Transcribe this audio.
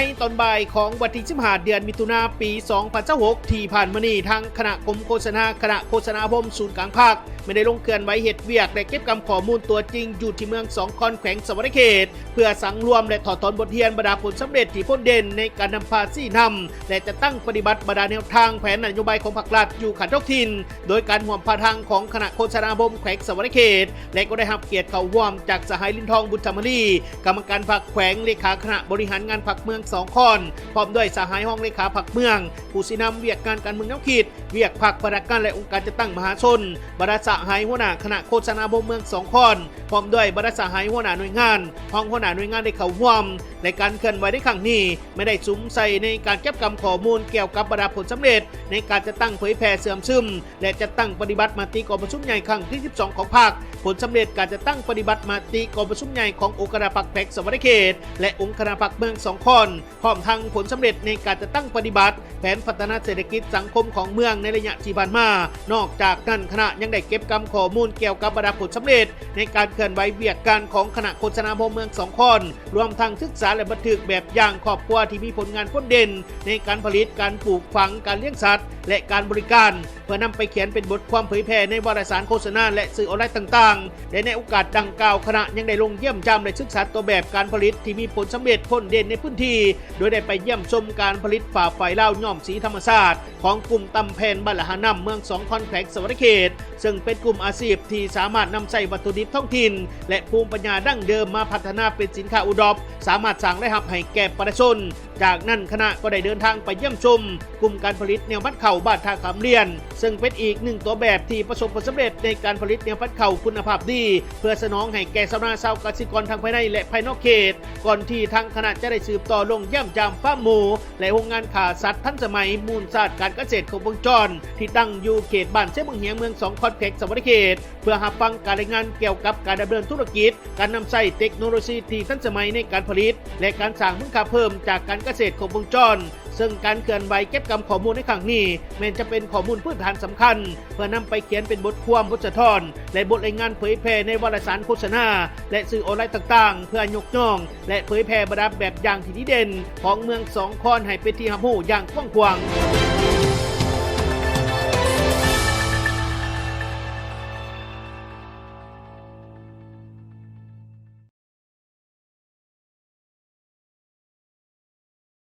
ໃນຕອນບ່າຍຂອງວັນທີສິບຫ້າ ເດືອນມິຖຸນາ ປີສອງພັນຊາວຫົກ ທີ່ຜ່ານມານີ້, ທາງຄະນະກົມໂຄສະນາ ຄະນະໂຄສະນາອົບຮົມສູນກາງພັກ ແມ່ນໄດ້ລົງເຄື່ອນໄຫວເຮັດວຽກ ແລະ ເກັບກຳຂໍ້ມູນຕົວຈິງຢູ່ທີ່ເມືອງສອງຄອນ ແຂວງສະຫວັນນະເຂດ ເພື່ອສັງລວມ ແລະ ຖອດຖອນບົດຮຽນບັນດາຜົນສຳເລັດທີ່ພົ້ນເດັ່ນໃນການນຳພາຊີ້ນຳ ແລະ ຈັດຕັ້ງປະຕິບັດບັນດາແນວທາງແຜນນະໂຍບາຍຂອງພັກລັດຢູ່ຂັ້ນທ້ອງຖິ່ນ ໂດຍການຮ່ວມຜ່ານທາງຂອງຄະນະໂຄສະນາອົບຮົມແຂວງສະຫວັນນະເຂດ ແລະ ກໍໄດ້ຮັບກຽດເຂົ້າຮ່ວມຈາກສະຫາຍ ລິນທອງ ບຸນທຳມະລີ ກຳມະການພັກແຂວງ, ເລຂາຄະນະບໍລິຫານງານພັກເມືອງສອງຄອນ, ພ້ອມດ້ວຍສະຫາຍຮອງເລຂາພັກເມືອງ, ຜູ້ຊີ້ນຳວຽກງານການເມືອງແນວຄິດ, ວຽກພັກ, ພະນັກງານ ແລະ ອົງການຈັດຕັ້ງມະຫາຊົນ, ປະຊາສະຫາຍຫົວໜ້າຄະນະໂຄສະນາອົບຮົມເມືອງສອງຄອນ, ພ້ອມດ້ວຍບັນດາສະຫາຍຫົວໜ້າໜ່ວຍງານ, ຮອງຫົວໜ້າໜ່ວຍງານໄດ້ເຂົ້າຮ່ວມ ແລະ ການເຄື່ອນໄຫວໃນຄັ້ງນີ້ ແມ່ນໄດ້ສຸມໃສ່ໃນການເກັບກຳຂໍ້ມູນກ່ຽວກັບບັນດາຜົນສຳເລັດໃນການຈັດຕັ້ງເຜີຍແຜ່ເຊື່ອມຊຶມ ແລະ ຈັດຕັ້ງປະຕິບັດມະຕິກອງປະຊຸມໃຫຍ່ຄັ້ງທີສິບສອງຂອງພັກ, ຜົນສຳເລັດການຈັດຕັ້ງປະຕິບັດມະຕິກອງປະຊຸມໃຫຍ່ຂອງອົງຄະນະພັກແຂວງສະຫວັນນະເຂດ ແລະ ອົງຄະນະພັກເມືອງສອງຄອນ, ພ້ອມທັງຜົນສຳເລັດໃນການຈັດຕັ້ງປະຕິບັດ ແຜນພັດທະນາເສດຖະກິດສັງຄົມຂອງເມືອງໃນໄລຍະທີ່ຜ່ານມາ. ນອກຈາກນັ້ນ, ຄະນະຍັງໄດ້ເກັບກຳຂໍ້ມູນກ່ຽວກັບບັນດາຜົນສຳເລັດໃນການເຄື່ອນໄຫວວຽກການຂອງຄະນະໂຄສະນາອົບຮົມເມືອງສອງຄອນ, ລວມທັງສຶກສາ ແລະ ບັນທຶກແບບຢ່າງຄອບຄົວທີ່ມີຜົນງານພົ້ນເດັ່ນໃນການຜະລິດ, ການປູກຝັງ, ການລ້ຽງສັດ ແລະ ການບໍລິການ, ເພື່ອນຳໄປຂຽນເປັນບົດຄວາມເຜີຍແຜ່ໃນວາລະສານໂຄສະນາ ແລະ ສື່ອອນລາຍຕ່າງໆ. ແລະ ໃນໂອກາດດັ່ງກ່າວ, ຄະນະຍັງໄດ້ລົງຢ້ຽມຢາມ ແລະ ສຶກສາຕົວແບບການຜະລິດທີ່ມີຜົນສຳເລັດພົ້ນເດັ່ນໃນພື້ນທີ່, ໂດຍໄດ້ໄປຢ້ຽມຊົມການຜະລິດຜ້າຝ້າຍລາວຍ້ອມສີທຳມະຊາດ ຂອງກຸ່ມຕຳແຜ່ນບ້ານລະຫານ້ຳ ເມືອງສອງຄອນ ແຂວງສະຫວັນນະເຂດ, ເຊິ່ງເປັນກຸ່ມອາຊີບທີ່ສາມາດນຳໃຊ້ວັດຖຸດິບທ້ອງຖິ່ນ ແລະ ພູມປັນຍາດັ້ງເດີມມາພັດທະນາເປັນສິນຄ້າໂອດອບ, ສາມາດສ້າງລາຍຮັບໃຫ້ແກ່ປະຊາຊົນ. ຈາກນັ້ນ, ຄະນະກໍໄດ້ເດີນທາງໄປຢ້ຽມຊົມກຸ່ມການຜະລິດແນວພັນເຂົ້າບ້ານທ່າຂາມລ້ຽນ, ເຊິ່ງເປັນອີກໜຶ່ງຕົວແບບທີ່ປະສົບຜົນສຳເລັດໃນການຜະລິດແນວພັນເຂົ້າຄຸນນະພາບດີ ເພື່ອສະໜອງໃຫ້ແກ່ຊາວນາຊາວກະສິກອນທັງພາຍໃນ ແລະ ພາຍນອກເຂດ, ກ່ອນທີ່ທາງຄະນະຈະໄດ້ສືບຕໍ່ລົງຢ້ຽມຢາມຟາມໝູ ແລະ ໂຮງງານຂ້າສັດທັນສະໄໝ ມູນຊາດການກະເສດຄົບວົງຈອນ ທີ່ຕັ້ງຢູ່ເຂດບ້ານເຊບຶງຫຽງ ເມືອງສອງຄອນ ແຂວງສະຫວັນນະເຂດ ເພື່ອຮັບຟັງການລາຍງານກ່ຽວກັບການດຳເນີນທຸລະກິດ, ການນຳໃຊ້ເຕັກໂນໂລຊີທີ່ທັນສະໄໝໃນການຜະລິດ ແລະ ການສ້າງມູນຄ່າເພີ່ມຈາກການກະເສດຄົບວົງຈອນ. ເຊິ່ງການເຄື່ອນໄຫວເກັບກຳຂໍ້ມູນໃນຄັ້ງນີ້ ແມ່ນຈະເປັນຂໍ້ມູນພື້ນຖານສຳຄັນ ເພື່ອນຳໄປຂຽນເປັນບົດຄວາມ, ບົດສະທ້ອນ ແລະ ບົດລາຍງານເຜີຍແຜ່ໃນວາລະສານໂຄສະນາ ແລະ ສື່ອອນລາຍຕ່າງໆ ເພື່ອຍົກຍ້ອງ ແລະ ເຜີຍແຜ່ບັນດາແບບຢ່າງທີ່ດີເດັ່ນຂອງເມືອງສອງຄອນໃຫ້ເປັນທີ່ຮັບຮູ້ຢ່າງກວ້າງຂວາງ.